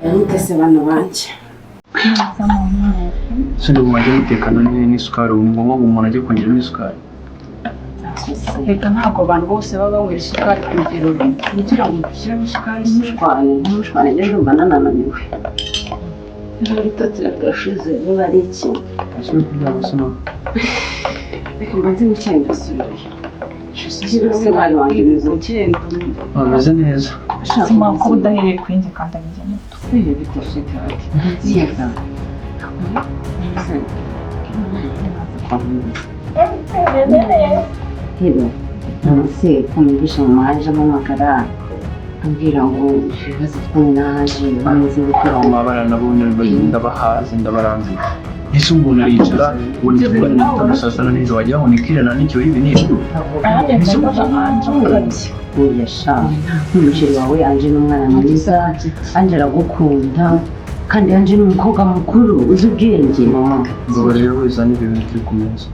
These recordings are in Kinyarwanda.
Mutese bana banjye. Sindi ubu wajya mutekana n'isukari, ubu ni ngombwa ngo umuntu ajye kongeramo isukari? Reka, ntabwo abantu bose baba banywa isukari ku rugero rumwe kugira ngo dushyiremo isukari se. Ntimushwane, ntimushwane, njye ndumva nanananiwe. Ibitotsi birashize, niba ari iki. Ese uri kuryama se nawe? Reka mbanze nicyayi, ndasubirayo. Se mwana wanjye, umeze ute? Ugenda. Ameze neza. Sima ko udahereye kuri njye kandi ari njye muto. Bihe bite, sweetheart? Byiza. Se, Hero, none se kumvisha mama aje ampamagara ambwira ngo ibibazo mfitanye na Ange bameze gute? Amabara nabonye, ndabahaze, ndabarambiwe. Ese umuntu aricara ngo nituvugane mu gitondo, saa sita na nijoro, wagira ngo ni kirana n'ikiyo ibi ni ibi. Nanjye ndabona Ange ukabye. Oya sha, n'umuchéri wawe Ange ni umwana mwiza, Ange aragukunda, kandi Ange ni umukobwa mukuru uzi ubwenge. Mama, mbabarira wizane ibyo bintu turi ku meza.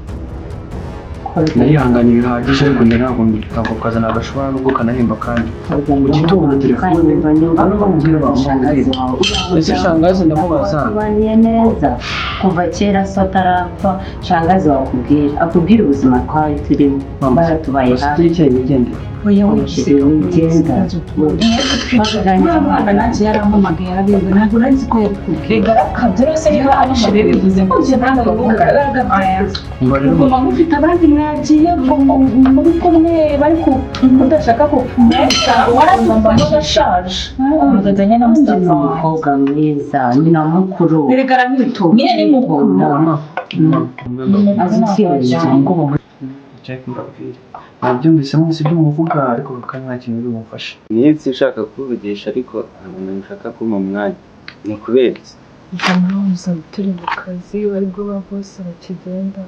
Narihanganye bihagije, ariko njye ntabwo kazana agashobora nubwo kanahemba kandi mu gitondo telefone hano bamubwira Shangazi bamubwira wawe. Ese shangazi ndamubaza? Tubaniye neza kuva kera, so atarapfa. Shangazi wawe akubwira, akubwira ubuzima twari turimo, baratubaye Basi hafi. turi icyayi wigendere. Oya. Umuchéri, wigenda. Uriya mwana nanjye yarampamagaye arabimba, ntabwo nari nzi ko yabikubwiye. Rega arakabye rwose, niba ari chéri bivuze ngo Njye ntabwo aya. Umva rero. Uguma mufite abandi mwagiye muri kumwe bari ku udashaka ko Waradufasha ndashaje umugazanye na Ni musaza wanjye. umukobwa mwiza, nyina mukuru. Erega aramwitonda. Nyine ni mukuru. Mama, Azi ubwenge. Jack, mbabwire, nabyumvise mwese ibyo muvuga, ariko aka kanya nta kintu biri bumufashe. Iminsi ushaka kuvugisha, ariko ntabwo nshaka kumpa umwanya, ni ukubera iki? Mpamvu turi mu kazi, aribwo ba boss bakigenda,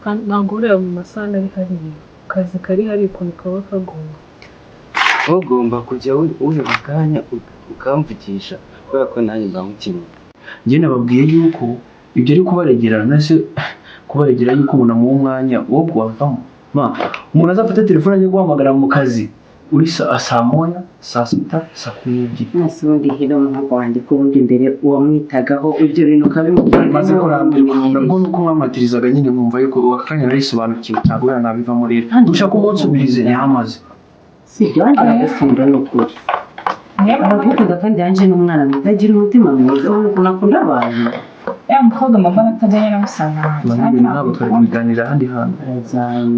kandi ntabwo buriya mu masaha nari hariya akazi kari hari ukuntu kaba kagomba. Wowe ugomba kujya uha akanya ukamvugisha, kubera ko nanjye mba nkukeneye. Njye nababwiye yuko ibyo ari kubaregera, nase kubaregera yuko umuntu amuha umwanya wo kuwavamo. Ma umuntu azafata telefone ajye guhamagara mu kazi uri saa 1, saa 6, saa 12. Mwese ubundi Hero, umuhungu wanjye, ko ubundi mbere uwamwitagaho ibyo bintu ukabimubwira? Maze kurambirwa nabwo nuko mwamatirizaga nyine, nkumva yuko aka kanya narisobanukiwe, ntabwo wenda nabivamo. Rero ushaka umunsubirize ntihamaze. Si ibyo, wanjye aragukunda, ni ukuri aragukunda, kandi Ange ni umwana mwiza, agira umutima mwiza, ubona ukuntu akunda abantu. Ya mukobwa mama atajyanye na musaza wanjye. Mama, ibintu ntabwo twari kubiganira ahandi hantu.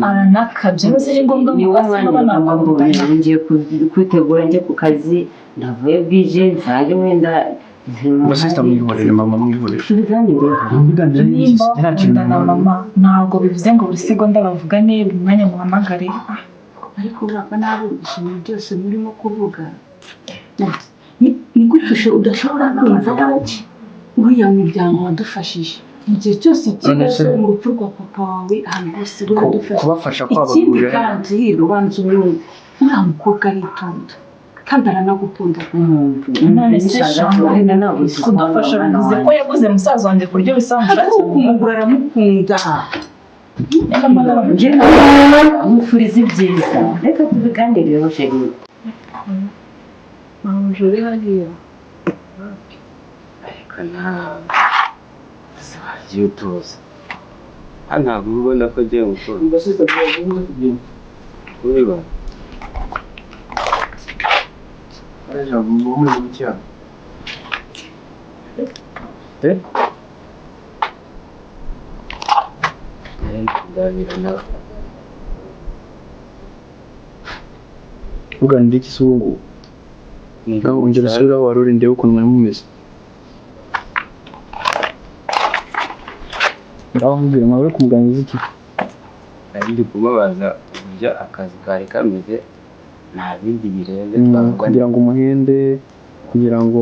Aranakabye rwose, ni ngombwa Ni ngo wowe basi mwanya baba ugomba nakundana. mbonye ngiye kwitegura njye ku kazi, ndavuye bwije, nsange wenda. Masisita, mwihorere. Mama, mwihorere. Tubiganireho. Mubiganire n'iki? Nimba Nta kintu. wakundana, mama, ntabwo bivuze ngo buri segonda bavugane, buri mwanya muhamagare. Ariko uraba nabumvise ibintu byose murimo kuvuga. Ni gute udashobora kumva ko uriya muryango wadufashije mu gihe cyose None se- ikibazo mu rupfu rwa papa wawe, ahantu hose baradufasha? Kubafasha Ikindi kwabagurira. kandi hiro, ubanza unyumve, uriya mukobwa aritonda kandi aranagukunda. None se kudufasha bivuze ko yaguze musaza wanjye ku buryo bisanzwe? Ariko kumugura, aramukunda. Njye nkwifuriza ibyiza, reka tubiganireho, chéri. Mpamvu uri hariya. Ariko nawe ese wagiye utuza? Hano ntabwo uba ubona ko agiye gukora ubibona. Muri mu cyaha. Eh? Nari kuganira nawe. Uganira iki se ubu ngubu? Ngaho ongera usubire aho wari uri, ndebe ukuntu mwari mumeze. Ngaho mbwira, mwari uri kumuganiriza iki? Nari ndi kumubaza uburyo akazi kari kameze, nta bindi birenze twavuga. Kugira ngo umuhende, kugira ngo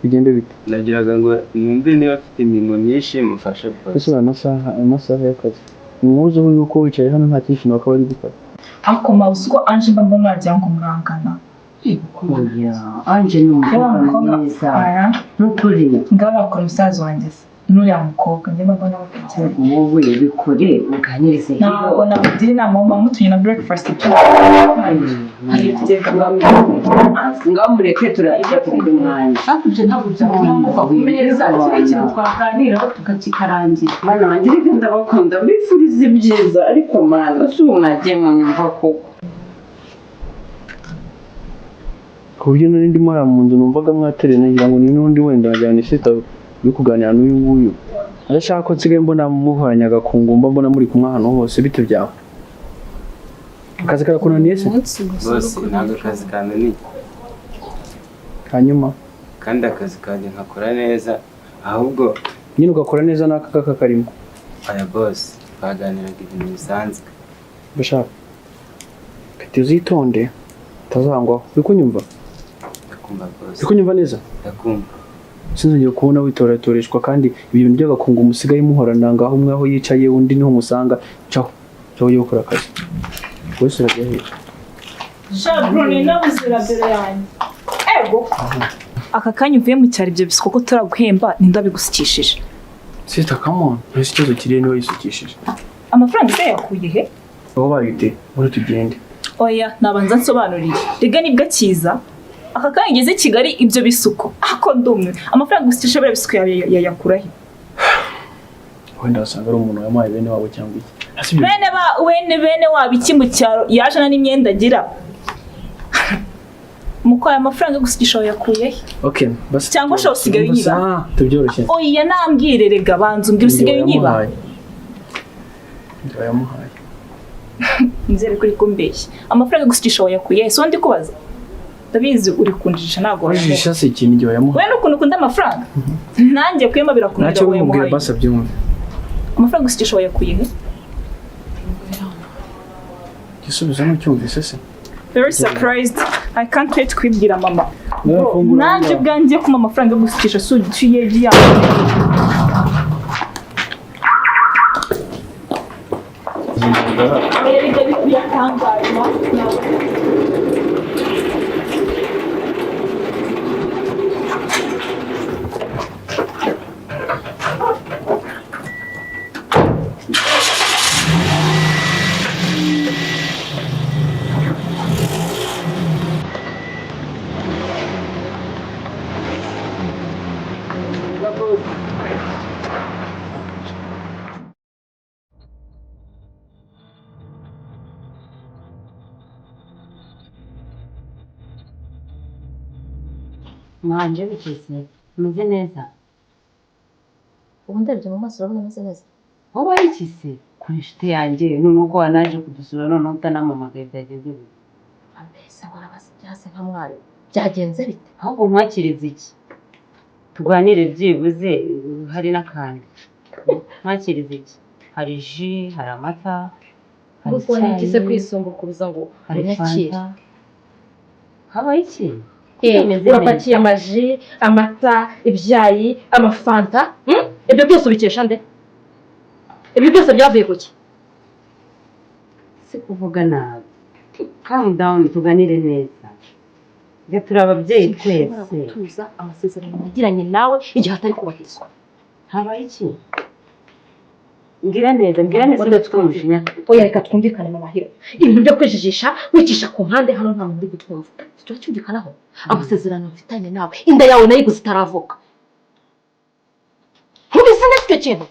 bigende bite? Nagiraga ngo numve niba afite imirimo myinshi mufashe Ese rwose. aya masaha, aya masaha y'akazi, muwuzeho yuko wicaye hano nta kindi kintu bakaba bari gukora. Ariko ma, uzi ko Ange mba mbona wagira ngo murangana? Oya, Ange ni Uriya umukobwa mukobwa mwiza. Aya. N'ukuri. Ngaho bakora musaza wanjye se. N'uriya mukobwa njye mba mbona cyane. Wowe bikore, uganirize. Ntabwo namugira inama, mba mutumye na breakfast. Ngaho mureke turajya ku mwanya. Ariko ibyo ntabwo byakunda kumenyereza kiriya kintu twaganiraho tukakikarangira. Mana wanjye, reka ndabakunda, mbifuriza ibyiza, ariko mana, si ubu mwagiye munyumva koko? Ku buryo nari ndimo hariya mu nzu, numvaga mwatereye, nagira ngo ni n'undi, wenda wagira ni sita uri kuganira n'uyu nguyu. Adashaka ko nsigaye mbona muhoranye agakungu, mba mbona muri kumwe ahantu hose. Bite byawe? Akazi karakunaniye se? Umunsi gusa. Bose ntabwo akazi kananiye. Hanyuma? Kandi akazi kanjye nkakora neza, ahubwo Nyine ugakora neza n'aka kaka karimo? Aya boss, twaganiraga ibintu bisanzwe. Bashaka kati uzitonde utazangwaho, uri kunyumva? Ndakumva boss. Uri kunyumva neza? Ndakumva. Sinzongera kubona witoratoreshwa, kandi ibyo bintu by'agakungu musigaye muhorana, ngaho umwe aho yicaye undi niho umusanga. Caho, caho, ujye gukora akazi. Wese urajya hehe? Sha Bruni, nabuze rabero yanjye. Ego, aka kanya uvuye mu cyaro, ibyo bisuko ko turaguhemba, ninde wabigusukishije? Sister, come on, ntese ikibazo kirihe niba yisukishije? Amafaranga se yakuye he? Aho bayite muri, tugende. Oya, nabanza nsobanurire rega, nibwo akiza aka kanya ugeze i Kigali, ibyo bisuko ako ndumwe, amafaranga gusukisha biriya bisuko yayakura he? Wenda wasanga ari umuntu wamuhaye, bene wabo cyangwa iki. Ese ibyo Bene ba bene wabo iki mu cyaro yaje nta n'imyenda agira? Muko aya mafaranga yo gusukisha wayakuye he? Okay, basi. Cyangwa ushobora usigaye unyiba? Ah, tubyoroshye. Oya, nambwire rega, banza umbwire, usigaye unyiba? Njye wayamuhaye. Nizere ko uri kumbeshya. Amafaranga yo gusukisha wayakuye he? Si ndi kubaza, ndabizi uri kunjijisha, ntabwo wayamuha. Wajijisha si ikintu, igihe wayamuhaye. Wowe n'ukuntu ukunda amafaranga, nanjye kuyama birakunanira. Ntacyo bimubwira. Wayamuhaye. Basi abyumve. Amafaranga gusukisha wayakuye he? Igisubizo ntucyumvise se? Very surprised, I can't wait kubibwira mama. Nawe Bro, fungura. Nanjye ubwanjye kuma amafaranga yo gusukisha si uciye yawe. Biratangaje. Mwanje bikese umeze neza? Ubu ndebye mu maso urabona ameze neza? Wowe iki se ku inshuti yanjye, noneho ko wanaje kudusura, noneho utanampamagaye, byagenze bite? Mbese warabaze ibyase nka mwari, byagenze bite? Ahubwo nkwakiriza iki, tuganire byibuze, hari n'akantu. Nkwakiriza iki? Hari jus, hari amata, hari Ubwo ntikize icyayi, kwisumbukuruza ngo hari unyakire. fanta. Habaye iki? Eh, Utameze neza. urapakiye amajus, amata, ibyayi, amafanta, Ibyo byose ubikesha nde? Ibyo byose byavuye ku ki? Si kuvuga nabi, calm down, tuganire neza. Reka turi ababyeyi Sinshobora twese. gutuza amasezerano nagiranye nawe igihe atari kubahirizwa. Habaye iki? Mbwira neza, mbwira neza, udafite umujinya. Oya, reka twumvikane mu mahiro. Ibintu byo kwijijisha wicisha ku mpande, hano nta muntu uri kutwumva. Turacyumvikanaho amasezerano mfitanye nawe. Inda yawe nayiguze itaravuka. Ntubizi neza icyo kintu.